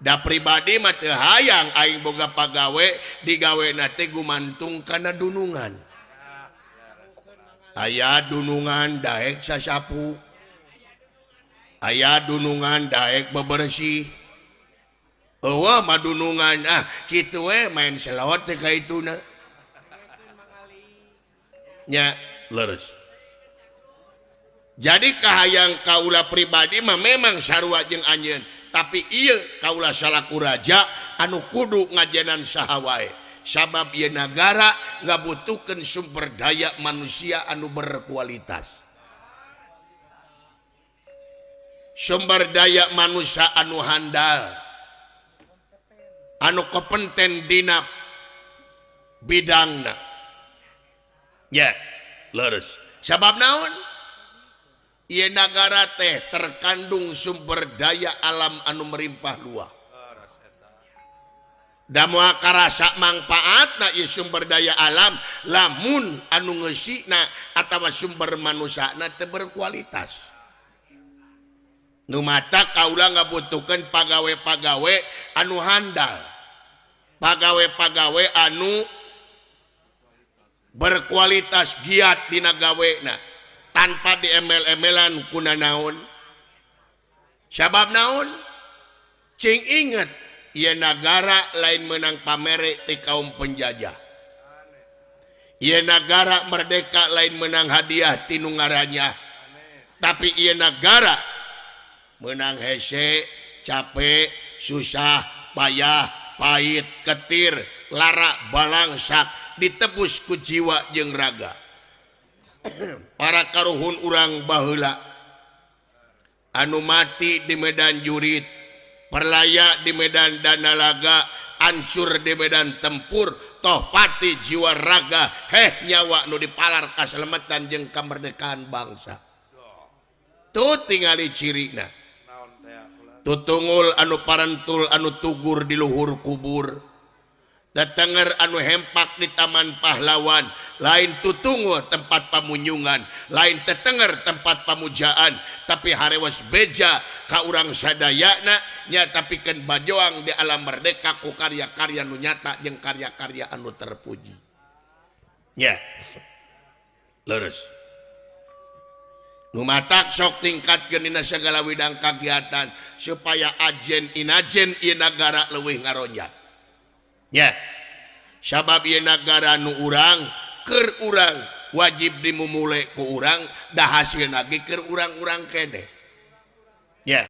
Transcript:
Da pribadi mah teu hayang aing boga pagawe digawena teh gumantung kana dunungan. Aya dunungan daek sasapu, aya dunungan daek bebersih. Eueuh mah dunungan ah kitu we main selawat teh ka ituna. Nya leres. Jadi kahayang kaula pribadi mah memang sarua jeung anjeun, tapi ieu kaula salaku raja anu kudu ngajenan saha wae. Sabab ieu nagara ngabutuhkeun sumber daya manusia anu berkualitas. Sumber daya manusia anu handal, anu kompeten dina bidangna. Ya, leres. Sabab naon? Ieu nagara teh terkandung sumber daya alam anu merimpah luah. Da moal karasa mangpaatna ieu sumber daya alam lamun anu ngeusina atawa sumber manusana teu berkualitas. Nu mata kaula ngabutuhkeun pagawe-pagawe anu handal, pagawe-pagawe anu berkualitas giat dina gawena tanpa diemel-emelan kuna naon. Sabab naon? Cing inget ieu nagara lain menang pamere ti kaum penjajah. Ieu nagara merdeka lain menang hadiah ti nu ngaranyah. Tapi ieu nagara menang hese, capek, susah, payah, pahit, ketir, lara, balangsak, ditebus ku jiwa jeung raga. Para karuhun urang baheula anu mati di medan jurit, perlaya di medan danalaga, ancur di medan tempur, toh pati jiwa raga heh nyawa nu dipalar kaselametan jeung kemerdekaan bangsa. Tuh tingali cirina. Tutungul anu parentul anu tugur di luhur kubur, tetenger anu hempak di taman pahlawan, lain tutungul tempat pamunyungan, lain tetenger tempat pamujaan, tapi harewas beja ka urang sadayana nya tapikeun bajoang di alam merdeka ku karya-karya nu nyata jeung karya-karya anu terpuji. Nya. Leres. Nu matak sok tingkatkeun dina segala widang kagiatan supaya ajen inajen ieu nagara leuwih ngaronjat. Ya. Sabab ieu nagara nu urang keur urang wajib dimumule ku urang, da hasilna ge keur urang-urang keneh. Ya.